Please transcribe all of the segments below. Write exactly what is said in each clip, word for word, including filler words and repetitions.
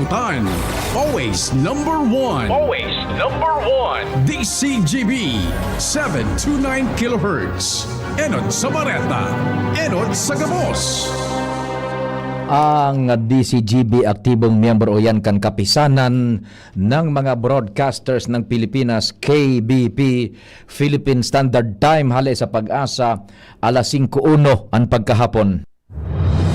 Tan, always number one. Always number one. D C G B, seven two nine kilohertz. Enot sa Bareta, enot sa gabos. Ang D C G B aktibong miyembro yan kan Kapisanan ng mga Broadcasters ng Pilipinas, K B P, Philippine Standard Time, hale sa Pag-asa, alas singko uno an pagkahapon.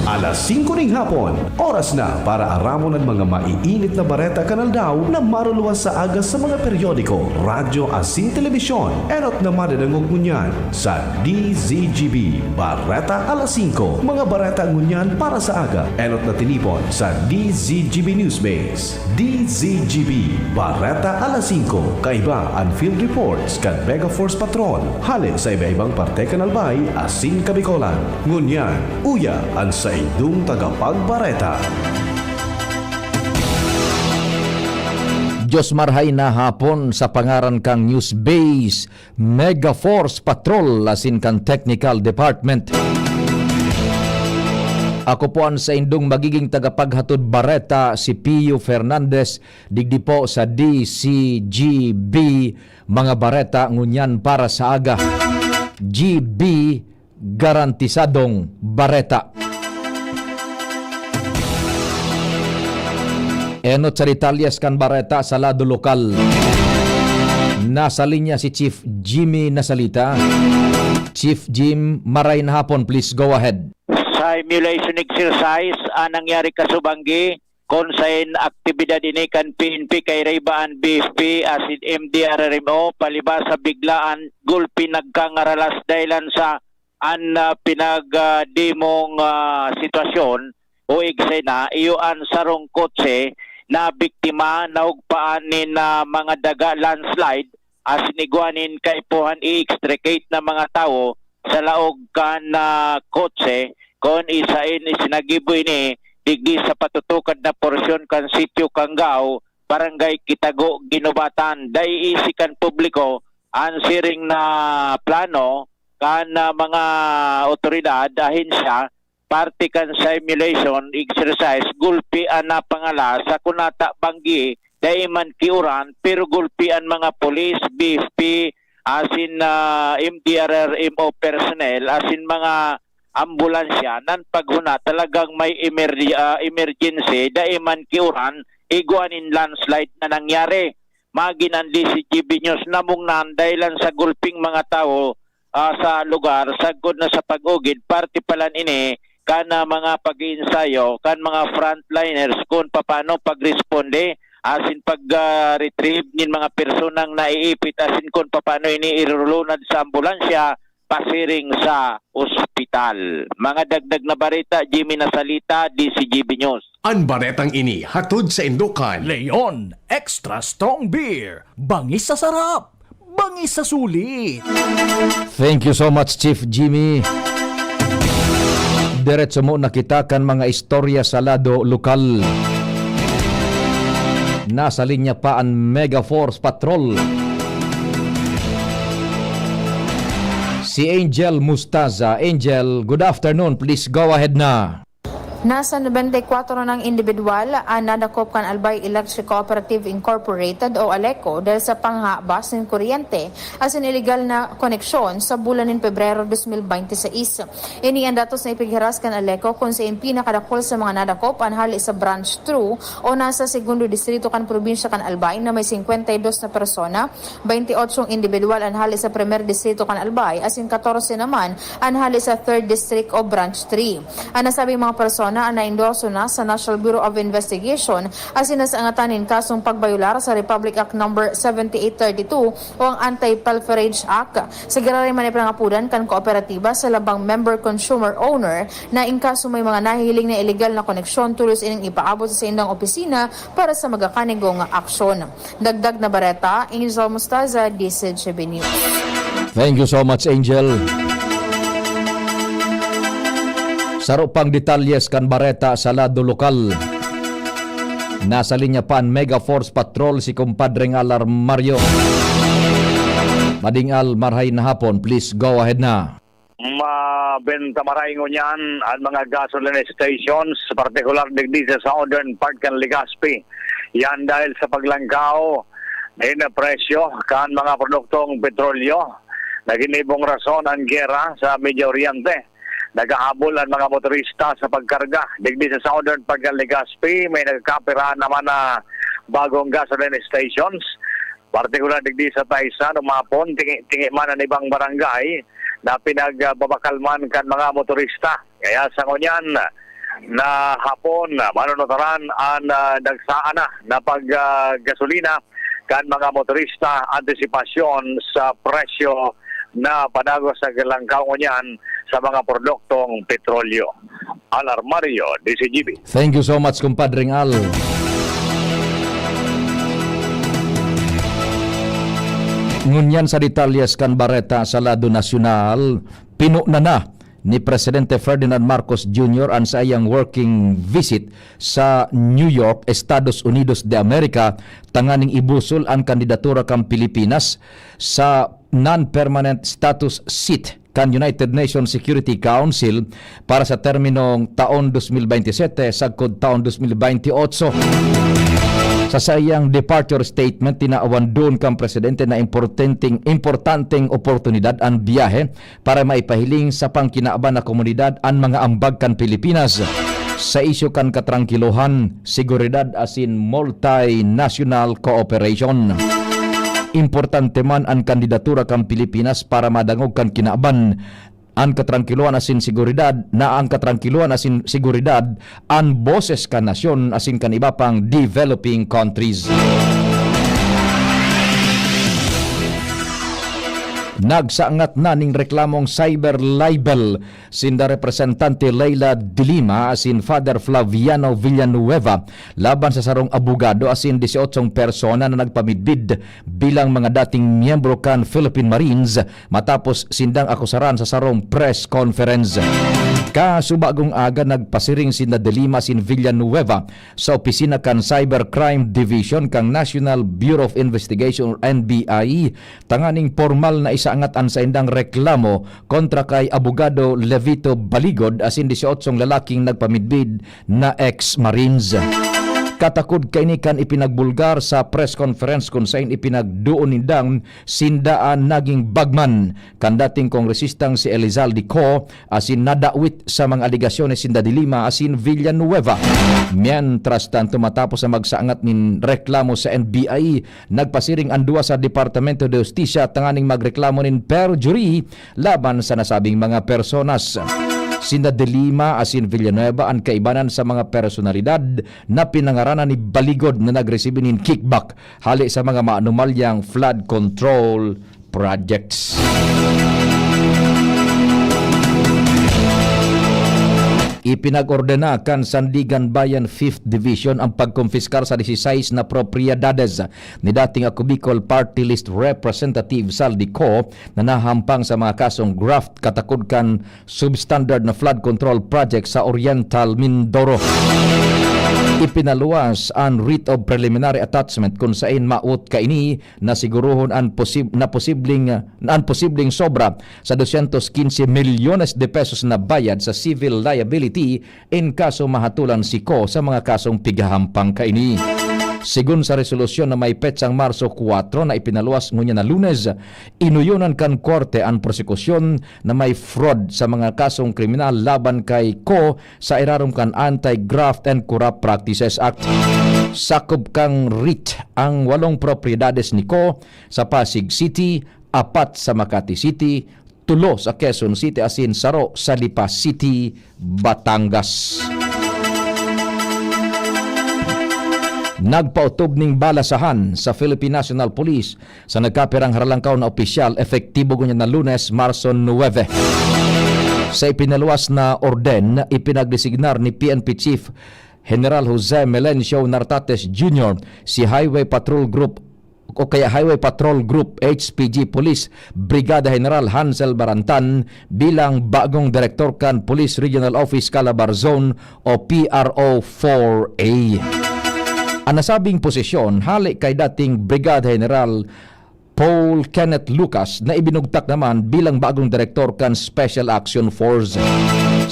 Alas singko ning hapon, oras na para aramon an mga maiinit na bareta kan aldaw na maruluwas sa aga sa mga periodiko, radyo asin telebisyon. Enot na madadangog ngunyan sa D Z G B Bareta alas singko. Mga bareta ngunyan para sa aga, enot na tinipon sa D Z G B Newsbase. D Z G B, Bareta alas singko, kaiba an field reports kan Mega Force Patrol, hale sa iba-ibang parte kan Albay asin Kabicolan. Ngunyan, uya an saindong tagapagbareta. Diyos marhay na hapon sa pangaran kang Newsbase Mega Force Patrol asin kan Technical Department. Ako po an saindong magiging tagapaghatod bareta, si Pio Fernandez, digdi po sa D C G B, mga bareta ngunyan para sa aga. G B, garantisadong bareta. Enot sa detalyes kan bareta sa lado lokal. Nasa linya si Chief Jimmy Nasalita. Chief Jim, maray na hapon, please go ahead. Simulation exercise ang nangyari kasubanggi, kun saen aktibidad ini kan P N P, kay Rayba an B F P asin M D R R M O palibasa biglaan gulpi nagkangaralas dahilan sa an, ah, pinag, ah, demong, ah, sitwasyon o eksena, iyo an sarong kotse na biktima, nahugpaan nin, ah, mga daga, landslide, asin igwa nin kaipuhan i-extricate na mga tawo sa laog kan, ah, kotse, kun saen isinagibo ini digdi sa patutukad na porsyon kan Sitio Kanggaw, Barangay Kitago, Guinobatan. Dai isi kan publiko an siring na plano kan, ah, mga otoridad, ahensya, parte kan simulation exercise, gulpi an napangalas sa kunata banggi, dai man kiuran, pero gulpi an mga pulis, B F P, asin, ah, M D R R M O personnel, asin mga ambulansya, nan paghuna talagang may emer-, ah, emergency, dai man kiuran, igwa nin landslide na nangyari. Magin an D Z G B News namungnan dahilan sa gulping mga tawo, ah, sa lugar, sagkod na sa pag-ugid, parte palan ini kan, ah, mga pag-iensayo kan mga frontliners kun papaano pagresponde asin pag, ah, retrieve nin mga personang naiipit asin kun papaano ini irulunad sa ambulansya pasiring sa ospital. Mga dagdag na bareta, Jimmy Nasalita, D Z G B News. An baretang ini hatod saindo kan Leon Extra Strong Beer. Bangis sa sarap, bangis sa sulit. Thank you so much, Chief Jimmy. Diretso mo nakita kan mga istorya sa lado lokal. Nasa linya pa an Mega Force Patrol. Si Angel Mustaza. Angel, good afternoon. Please go ahead na. Nasa nobenta y kwatro nang indibidwal an nadakop kan Albay Electric Cooperative Incorporated o ALECO dahil sa panghabas nin kuryente asin ilegal na koneksyon sa bulan nin Pebrero dos mil bente seis. Ini an datos na ipighiras kan ALECO kun saen pinakadakul sa mga nadakop an hali sa Branch two o nasa Segundo Distrito kan probinsya kan Albay na may singkwenta y dos na persona, bente y otso indibidwal an hali sa Primer Distrito kan Albay asin katorse naman an hali sa Third District o Branch three. An nasabing mga persona an naendorso na sa National Bureau of Investigation asin nasaangatan nin kasong pagbayolar sa Republic Act Number seventy-eight thirty-two o ang Anti-Pilferage Act. Sa giraray man ipinangapodan kan kooperatiba sa labang member consumer owner na in kaso may mga nahihiling na ilegal na koneksyon, tolos ining ipaabot sa saindang opisina para sa magakanigong aksyon. Dagdag na bareta, Angel Mostaza, D Z G B News. Thank you so much, Angel. Saro pang detalyes kan bareta sa lado lokal. Nasa linya pa an Mega Force Patrol, si Compadre Alar Mario. Mading Al, marhay na hapon. Please go ahead na. Mabenta maray ngunyan an mga gasoline stations, partikular digdi sa southern part kan Legazpi. Yan dahil sa paglangkaw nin presyo kan mga produktong petrolyo. Nagin ibong rason an giyera sa Medio Oriente. Naghahabol an mga motorista sa pagkarga digdi sa southern part kan Legazpi. May nagkapira naman na bagong gasoline stations, partikular digdi sa Taysan, umapon, tingi-, tingi man an ibang barangay na pinagbabakal man kan mga motorista. Kaya sa ngunyan na hapon, manunutaran an, ah, nagsaan na na pag, ah, gasolina kan mga motorista, antisipasyon sa presyo na padagos na galangkaw ngunyan sa mga produktong petrolyo. Alarmario, D C G B. Thank you so much, Compadre Al. Ngunyan sa detalyes kan bareta sa lado nasyonal, pinunan na ni Presidente Ferdinand Marcos Junior an saiyang working visit sa New York, Estados Unidos de America, tanganing ibusol an kandidatura kan Pilipinas sa non-permanent status seat kan United Nations Security Council para sa terminong taon dos mil baynte sete sagkod taon dos mil baynte otso. Sa saiyang departure statement, tinawan duon kan presidente na importanteng, importanteng oportunidad an biyahe para maipahiling sa pangkinaban na komunidad an mga ambag kan Pilipinas sa isyu kan katrangkilohan, seguridad asin multinational cooperation. Importante man an kandidatura kan Pilipinas para madangog kan kinaban an katrangkilohan asin seguridad, na ang katrangkilohan asin seguridad an boses kan nasyon asin kan iba pang developing countries. Nagsangat na nin reklamong cyber libel sinda Representante Leila de Lima asin Father Flaviano Villanueva laban sa sarong abogado asin dieciocho persona na nagpamidbid bilang mga dating miyembro kan Philippine Marines matapos sindang akusaran sa sarong press conference. Kasubagong aga, nagpasiring sinda de Lima asin Villanueva sa opisina kan Cybercrime Division kan National Bureau of Investigation or N B I tanganing pormal na isangat an saindang reklamo kontra kay Abogado Levito Baligod asin dieciocho lalaking nagpamidbid na ex-Marines. Katakod kaini kan ipinagbulgar sa press conference kun saen ipinagduon nindang sinda an naging bagman kan dating kongresistang si Elizalde Co asin nadawit sa mga alegasyones sinda de Lima asin Villanueva. Mientras tanto, matapos na magsangat nin reklamo sa N B I, nagpasiring an duwa sa Departamento de Justicia tanganing magreklamo nin perjury laban sa nasabing mga personas. Sinda de Lima asin Villanueva an kaibanan sa mga personalidad na pinangaranan ni Baligod na nagresibi nin kickback hale sa mga maanumalyang flood control projects. Ipinag-ordena kan Sandiganbayan Fifth Division ang pagkompiskar sa dieciséis na propiedades ni dating Ako Bicol Party List Representative Zaldy Co na nahampang sa mga kasong graft, katakod kan substandard na flood control project sa Oriental Mindoro. Ipinaluwas an writ of preliminary attachment kun saen mawot kaini na sigurohon an posib-, na posibleng, an posibleng sobra sa doscientos quince milyones de pesos na bayad sa civil liability in kaso mahatulan si Co sa mga kasong pighahampang kaini. Segun sa resolusyon na may petsang Marso kuwatro na ipinaluwas ngunyan na Lunes, inuyonan kan korte an prosekusyon na may fraud sa mga kasong kriminal laban kay Co sa irarom kan Anti-Graft and Corrupt Practices Act. Sakop kan writ ang walong propiedades ni Co sa Pasig City, apat sa Makati City, tulo sa Quezon City asin saro sa Lipa City, Batangas. Nagpaotob nin balasahan sa Philippine National Police sa nagkapirang haralangkaw na opisyal, epektibo ngunyan na Lunes, Marso nuebe. Sa ipinaluwas na orden, ipinagdesignar ni P N P Chief General Jose Melencio Nartates Junior si Highway Patrol Group o kaya Highway Patrol Group, H P G, Police Brigada General Hansel Barantan bilang bagong direktor kan Police Regional Office Calabar Zone o P R O four A. An nasabing posisyon hale kay dating Brigada General Paul Kenneth Lucas na ibinugtak naman bilang bagong direktor kan Special Action Force.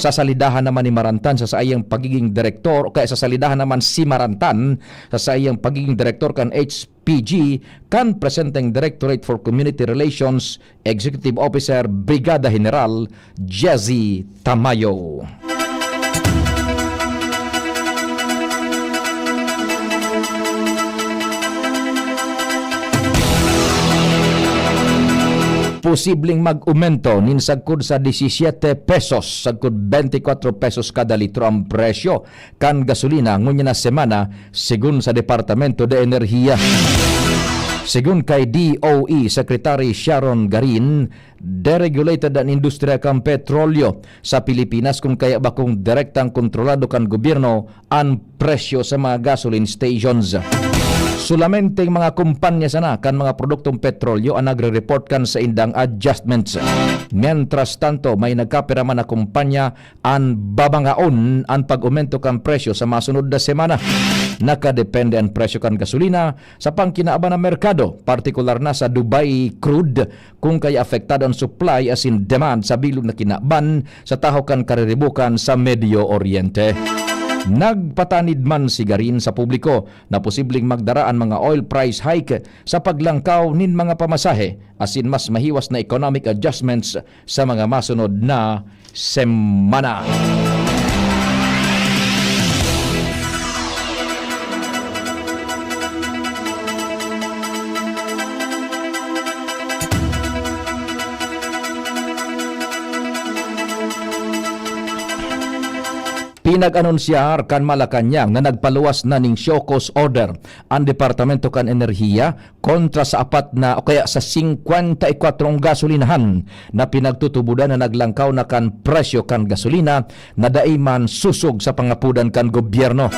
Sasalidahan naman ni Marantan sa saiyang pagiging direktor, o kaya sasalidahan naman si Marantan sa saiyang pagiging direktor kan H P G kan presenteng Directorate for Community Relations, Executive Officer Brigada General Jezzy Tamayo. Posibleng mag-umento nin sagkod sa disisiete pesos, sagkod bente kwatro pesos kada litro an presyo kan gasolina ngunyan na semana, segun sa Departamento de Enerhiya. Segun kay D O E Secretary Sharon Garin, deregulated an industriya kan petrolyo sa Pilipinas, kun kaya bakong direktang kontrolado kan gobyerno an presyo sa mga gasoline stations. Solamente ang mga kumpanya sana kan mga produktong petrolyo an nagre-report kan saindang adjustments. Mientras tanto, may nagkapira man na kumpanya an babangaon an pag-omento kan presyo sa masunod na semana. Nakadepende an presyo kan gasolina sa pangkinaaban na merkado, partikular na sa Dubai crude, kun kaya apektado an supply asin demand sa bilog na kinaban sa tahaw kan kariribokan sa Medio Oriente. Nagpatanid man si Garin sa publiko na posibleng magdara an mga oil price hike sa paglangkaw nin mga pamasahe asin mas mahiwas na economic adjustments sa mga masunod na semana. Pinag-anunsyar kan Malacañang na nagpaluwas na nin show cause order an Departamento kan Enerhiya kontra sa apat na o kaya sa singkwenta y kwatro gasolinahan na pinagtutubodan na naglangkaw na kan presyo kan gasolina na dai man sosog sa pangapodan kan gobyerno.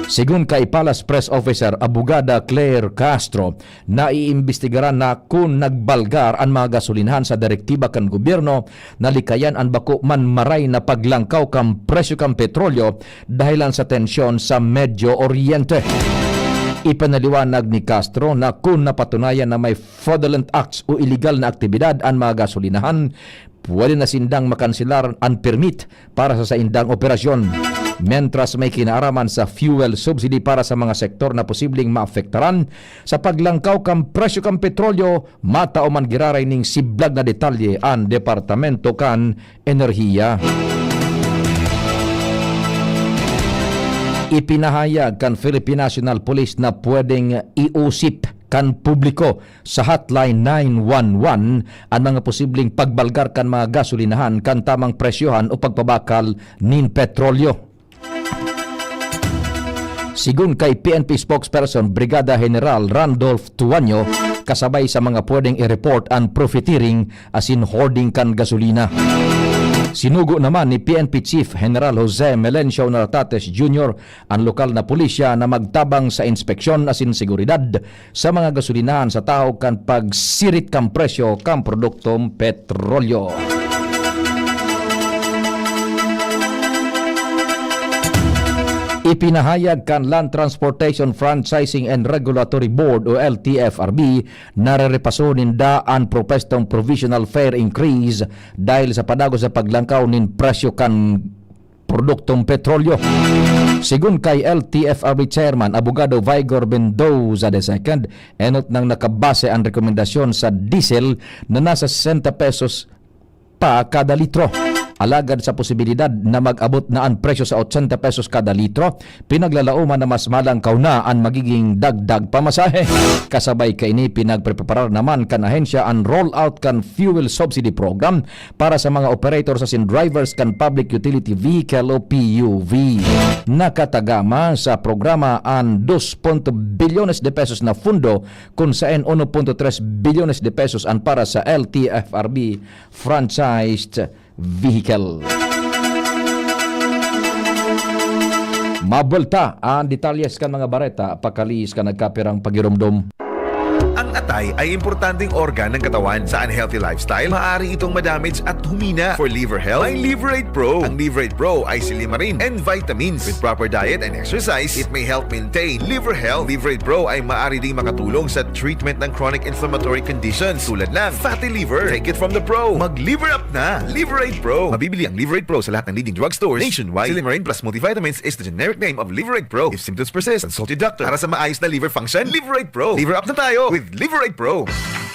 Segun kay Palace Press Officer Abogada Claire Castro, naiimbestigaran na kun nagbalgar an mga gasolinahan sa direktiba kan gobyerno na likayan an bako man maray na paglangkaw kan presyo kan petrolyo dahelan sa tensyon sa Medio Oriente. Ipinaliwanag ni Castro na kun napatunayan na may fraudulent acts o iligal na aktibidad an mga gasolinahan, pwede na sindang makanselar an permit para sa saindang operasyon. Mientras may kinaaraman sa fuel subsidy para sa mga sektor na posibleng maapektaran sa paglangkaw kan presyo kan petrolyo, matao man giraray ning siblag na detalye an Departamento kan Enerhiya. Ipinahayag kan Philippine National Police na pwedeng iusip kan publiko sa Hotline nine one one an mga posibleng pagbalgar kan mga gasolinahan kan tamang presyohan o pagpabakal nin petrolyo. Segun kay P N P spokesperson Brigada General Randolph Tuanyo, kasabay sa mga pwedeng i-report an profiteering asin hoarding kan gasolina. Sinugo naman ni P N P Chief General Jose Melencio Nartates Junior an lokal na pulisya na magtabang sa inspeksyon asin seguridad sa mga gasolinahan sa tahaw kan pagsirit kan presyo kan produktong petrolyo. Ipinahayag kan Land Transportation Franchising and Regulatory Board o L T F R B na rerepaso ninda an propestong provisional fare increase dahil sa padagos na paglangkaw nin presyo kan produktong petrolyo. Segun kay L T F R B Chairman Abogado Vigor Mendoza the second, enot nang nakabase an rekomendasyon sa diesel na nasa sesenta pesos pa kada litro. Alagad sa posibilidad na mag-abot na an presyo sa ochenta pesos kada litro, pinaglalaoman na mas malangkaw na an magiging dagdag pamasahe. Kasabay kaini, pinagpreparar naman kan ahensya an rollout kan fuel subsidy program para sa mga operator asin drivers kan public utility vehicle o P U V. Nakatagama sa programa an dos punto bilyones de pesos na fundo, kun saen uno punto tres bilyones de pesos an para sa L T F R B franchised vehicle. Mabwelta an detalyes kan mga bareta, pakaliis kan nagkapirang pagiromdom. Ang Atay ay importanteng organ ng katawan. Sa unhealthy lifestyle, maaari itong madamage at humina. For liver health, may Liver eight Pro. Ang Liver eight Pro ay silimarin and vitamins. With proper diet and exercise, it may help maintain liver health. Liver eight Pro ay maaari ding makatulong sa treatment ng chronic inflammatory conditions tulad ng fatty liver. Take it from the pro. Mag-Liver Up na! Liver eight Pro. Mabibili ang Liver eight Pro sa lahat ng leading drugstores nationwide. Silimarin plus multivitamins is the generic name of Liver eight Pro. If symptoms persist, consult your doctor. Para sa maayos na liver function, Liver eight Pro. Liver Up na tayo with Liver eight Pro.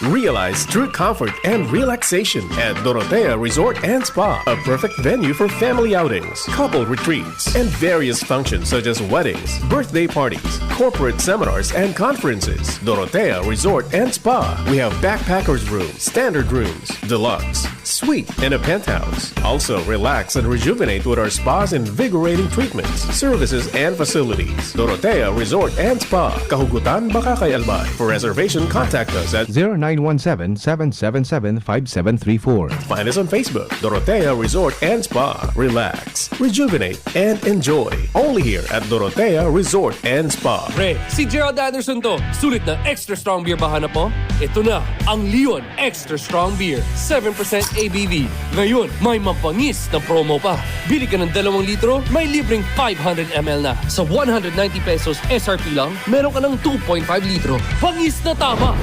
Realize true comfort and relaxation at Dorotea Resort and Spa, a perfect venue for family outings, couple retreats, and various functions such as weddings, birthday parties, corporate seminars, and conferences. Dorotea Resort and Spa. We have backpackers room, standard rooms, deluxe, suite, and a penthouse. Also, relax and rejuvenate with our spa's invigorating treatments, services, and facilities. Dorotea Resort and Spa, Kahugutan, Bacacay, Albay. For reservation, contact us at zero nine one seven, seven seven seven, five seven three four. Find us on Facebook, Dorotea Resort and Spa. Relax, rejuvenate, and enjoy. Only here at Dorotea Resort and Spa. Pre, si Gerald Anderson to. Sulit na extra strong beer ba hanap mo? Ito na, ang Leon Extra Strong Beer, seven percent A B V. Ngayon, may mabangis na promo pa. Bili ka ng dalawang litro, may libreng five hundred M L na. Sa one hundred ninety pesos S R P lang, meron ka ng two point five litro. Bangis na tama!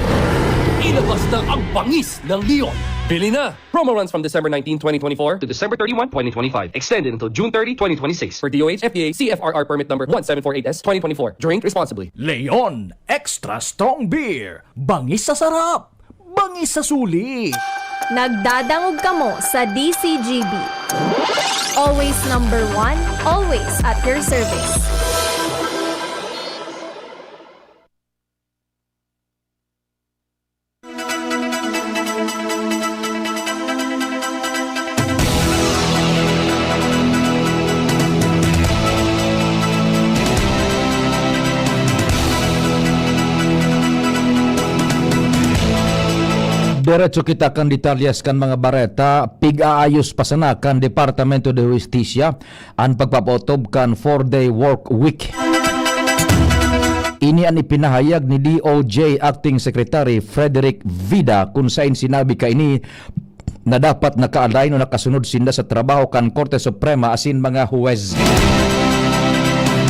Ilabas na ang bangis ng Leon. Bili na! Promo runs from December nineteen, twenty twenty-four to December thirty-one, twenty twenty-five. Extended until June thirty, twenty twenty-six. For D O H, F D A, C F R R permit number one seven four eight S, twenty twenty-four. Drink responsibly. Leon Extra Strong Beer. Bangis sa sarap, bangis sa suli. Nagdadangog kamo sa D C G B. Always number one, always at your service. Diretso kita kan detalyes kan mga bareta. Pig-aayos pa sana kan Departamento de Justicia an pagpapaotob kan four-day work week. Ini an ipinahayag ni D O J Acting Secretary Frederick Vida, kun saen sinabi kaini na dapat naka-align o nakasunod sinda sa trabaho kan Korte Suprema asin mga huwes.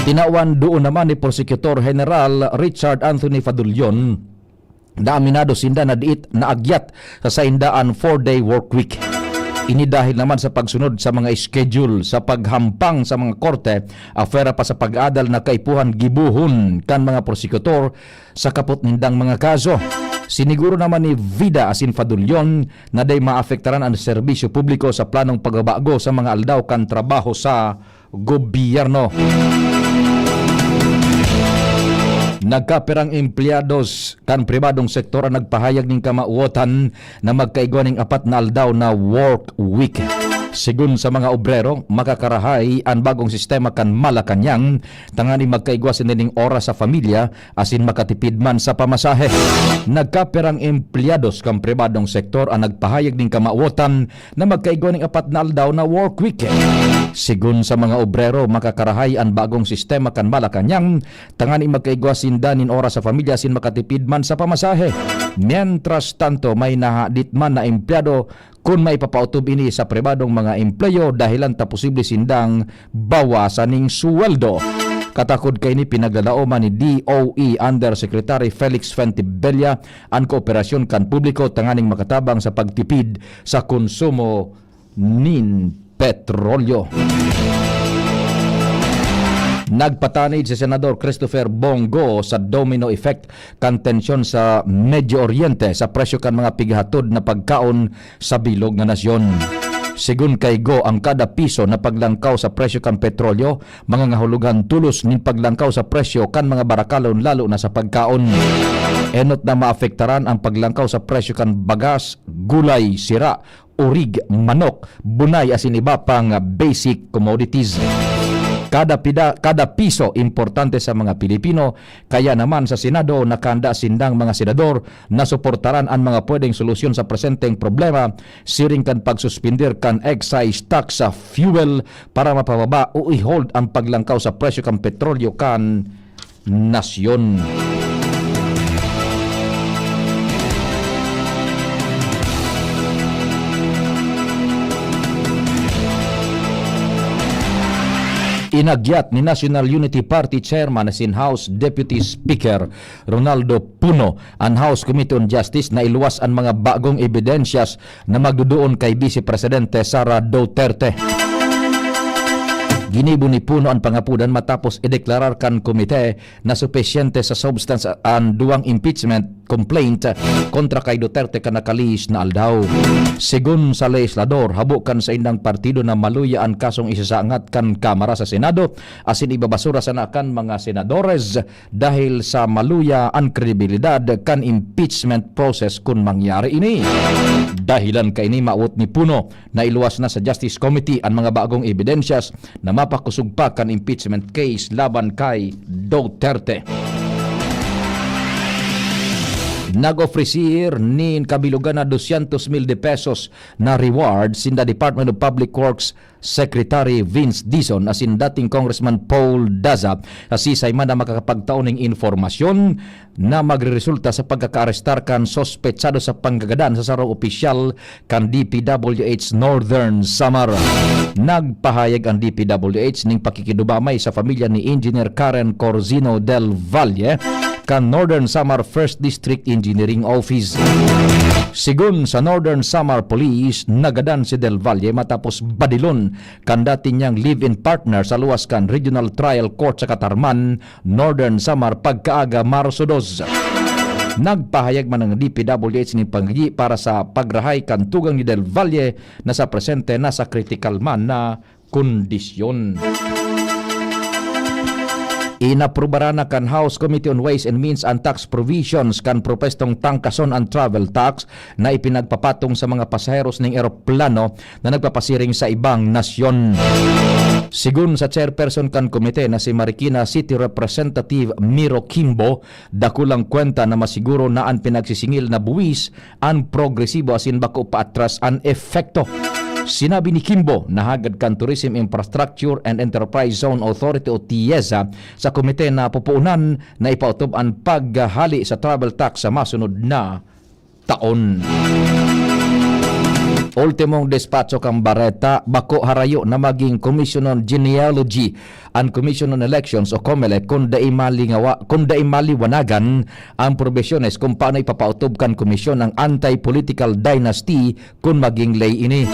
Tinawan duon naman ni Prosecutor General Richard Anthony Fadullon na aminado sinda na diit naagyat sa sainda an four-day work week. Ini dahil naman sa pagsunod sa mga schedule sa paghampang sa mga korte, apwera pa sa pag-adal na kaipuhan gibohon kan mga prosecutor sa kapot nindang mga kaso. Siniguro naman ni Vida asin Fadullon na dai maapektaran an serbisyo publiko sa planong pagbabago sa mga aldaw kan trabaho sa gobyerno. Nagkapirang empleyados kan pribadong sektor an nagpahayag nin kamawotan na magkaigwa nin apat na aldaw na work week. Sigon sa mga obrero, makakarahay an bagong sistema kan Malacañang tanganing magkaigwa sinda nin oras sa pamilya asin makatipid man sa pamasahe. Nagkapirang empleyados kan pribadong sektor an nagpahayag nin kamawotan na magkaigwa nin apat na aldaw na work week. Sigon sa mga obrero, makakarahay an bagong sistema kan Malacañang tanganing magkaigwa sinda nin oras sa pamilya asin makatipid man sa pamasahe. Mientras tanto, may nahadit man na empleyado kun maipapaotob ini sa pribadong mga empleyo dahelan ta posible sindang bawasan nin sweldo. Katakod kaini, pinaglalaoman ni D O E Undersecretary Felix Fuentebella an kooperasyon kan publiko tanganing makatabang sa pagtipid sa konsumo nin petrolyo. Nagpatanid si Senador Christopher Bong Go sa domino effect kan tensyon sa Medio Oriente sa presyo kan mga pighatod na pagkaon sa bilog nga nasyon. Sigon kay Go, ang kada piso na paglangkaw sa presyo kan petrolyo, mangangahulugan tolos nin paglangkaw sa presyo kan mga barakalon, lalo na sa pagkaon. Enot na maapektaran ang paglangkaw sa presyo kan bagas, gulay, sira, urig, manok, bunay asin iba pang basic commodities. Kada pida-, kada piso importante sa mga Pilipino, kaya naman sa Senado nakahanda sindang mga senador na suportaran an mga pwedeng solusyon sa presenteng problema, siring kan pagsuspender kan excise tax sa fuel para mapababa o i-hold ang paglangkaw sa presyo kan petrolyo kan nasyon. Inagyat ni National Unity Party Chairman asin House Deputy Speaker Ronaldo Puno an House Committee on Justice na iluwas an mga bagong ebidensyas na magduduon kay Vice Presidente Sara Duterte. Ginibo ni Puno an pangapodan matapos ideklarar kan komite na supisyente sa substance an duwang impeachment complaint kontra kay Duterte kan nakalihis na aldaw. Segun sa lehislador, habo kan saindang partido na maluya an kasong isasangat kan Kamara sa Senado asin ibabasura sana kan mga senadores dahil sa maluya an kredibilidad kan impeachment process kun mangyari ini. Dahilan kaini, mawot ni Puno na iluwas na sa Justice Committee an mga bagong ebidensyas na mapakosog pa kan impeachment case laban kay Duterte. Nag-ofrecer nin kabilogan na dosyentos mil de pesos na reward sinda Department of Public Works Secretary Vince Dizon asin dating Congressman Paul Daza sa sisay man na makakapagtao ning impormasyon na magreresulta sa pagkakaarestar kan sospetsado sa panggagadan sa sarong opisyal kan D P W H Northern Samar. Nagpahayag an D P W H ning pakikidumamay sa pamilya ni Engineer Karen Corzino del Valle kan Northern Samar First District Engineering Office. Sigon sa Northern Samar Police, nagadan si Del Valle matapos badilon kan dati niyang live-in partner sa luwas kan Regional Trial Court sa Catarman, Northern Samar pagkaaga, Marso dos. Nagpahayag man ang D P W H nin panggi para sa pagrahay kan tugang ni Del Valle na sa presente nasa kritikal man na kondisyon. Inaprubaran na kan House Committee on Ways and Means an tax provisions kan propwestong tangkason an travel tax na ipinagpapatong sa mga pasaheros ning eroplano na nagpapasiring sa ibang nasyon. Sigon sa chairperson kan komite na si Marikina City Representative Miro Kimbo, dakulang kwenta na masiguro na an pinagsisingil na buwis an progresibo asin bako paatras an epekto. Sinabi ni Kimbo na hagad kan Tourism Infrastructure and Enterprise Zone Authority o TIEZA sa komite na pupuonan na ipaotob an paghali sa travel tax sa masunod na taon. Ultimong despacho kan bareta, bako harayo na magin Commission on Genealogy an Commission on Elections o COMELEC kun dai malingawa, kun dai maliwanagan ang probisyones kung paano ipapaotob kan komisyon ang anti-political dynasty kun magin ley ini.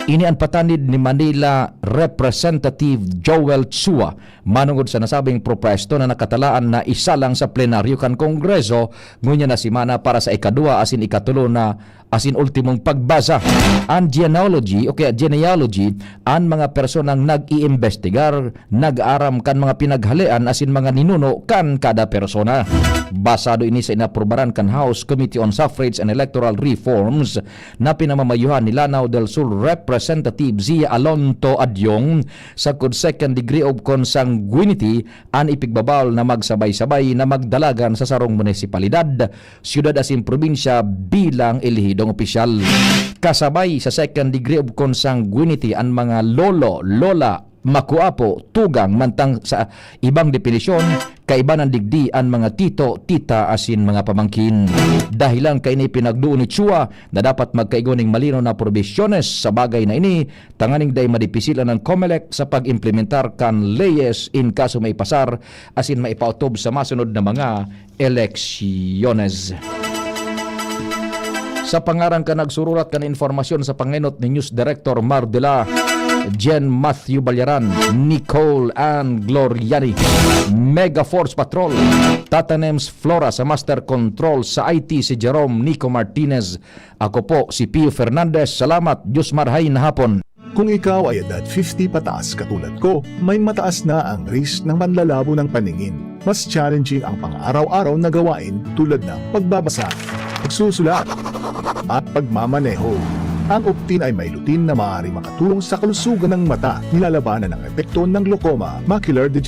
Ini an patanid ni Manila Representative Joel Chua manongod sa nasabing propuesto na nakatalaan na isalang sa plenaryo kan Kongreso ngunyan na semana para sa ikaduwa asin ikatulo na asin ultimong pagbasa. An genealogy o kaya genealogy, an mga personang nag-iimbestigar, nag-aaram kan mga pinaghalean asin mga ninuno kan kada persona. Basado ini sa inaprubaran kan House Committee on Suffrage and Electoral Reforms na pinamamayuhan ni Lanao del Sur Representative Zia Alonto Adyong, sagkod second degree of consanguinity an ipigbabawal na magsabay-sabay na magdalagan sa sarong munisipalidad, syudad asin probinsya bilang elehidong opisyal. Kasabay sa second degree of consanguinity an mga lolo, lola, makuapo, tugang, mantang sa ibang depinisyon, kaiba nan digdi an mga tito, tita asin mga pamangkin. Dahilan kaini, pinagduon ni Chua na dapat magkaigo ning malinaw na probisyones sa bagay na ini tanganing dai madipisilan an COMELEC sa pag-implementar kan leyes in kaso maipasar asin maipaotob sa masunod na mga eleksyones. Sa pangaran kan nagsurulat kan impormasyon sa pangenot ni News Director Mardela, Jen Matthew Balyaran, Nicole Ann Gloriani, Mega Force Patrol, Tatanems Flora, sa Master Control sa I T si Jerome Nico Martinez. Ako po si Pio Fernandez. Salamat. Diyos marhay na hapon. Kung ikaw ay edad fifty pataas katulad ko, may mataas na ang risk ng panlalabo ng paningin. Mas challenging ang pang-araw-araw na gawain tulad ng pagbabasa, pagsusulat, at pagmamaneho. Ang Optin ay may lutein na maaaring makatulong sa kalusugan ng mata, nilalabanan ang epekto ng glaucoma, macular degeneration,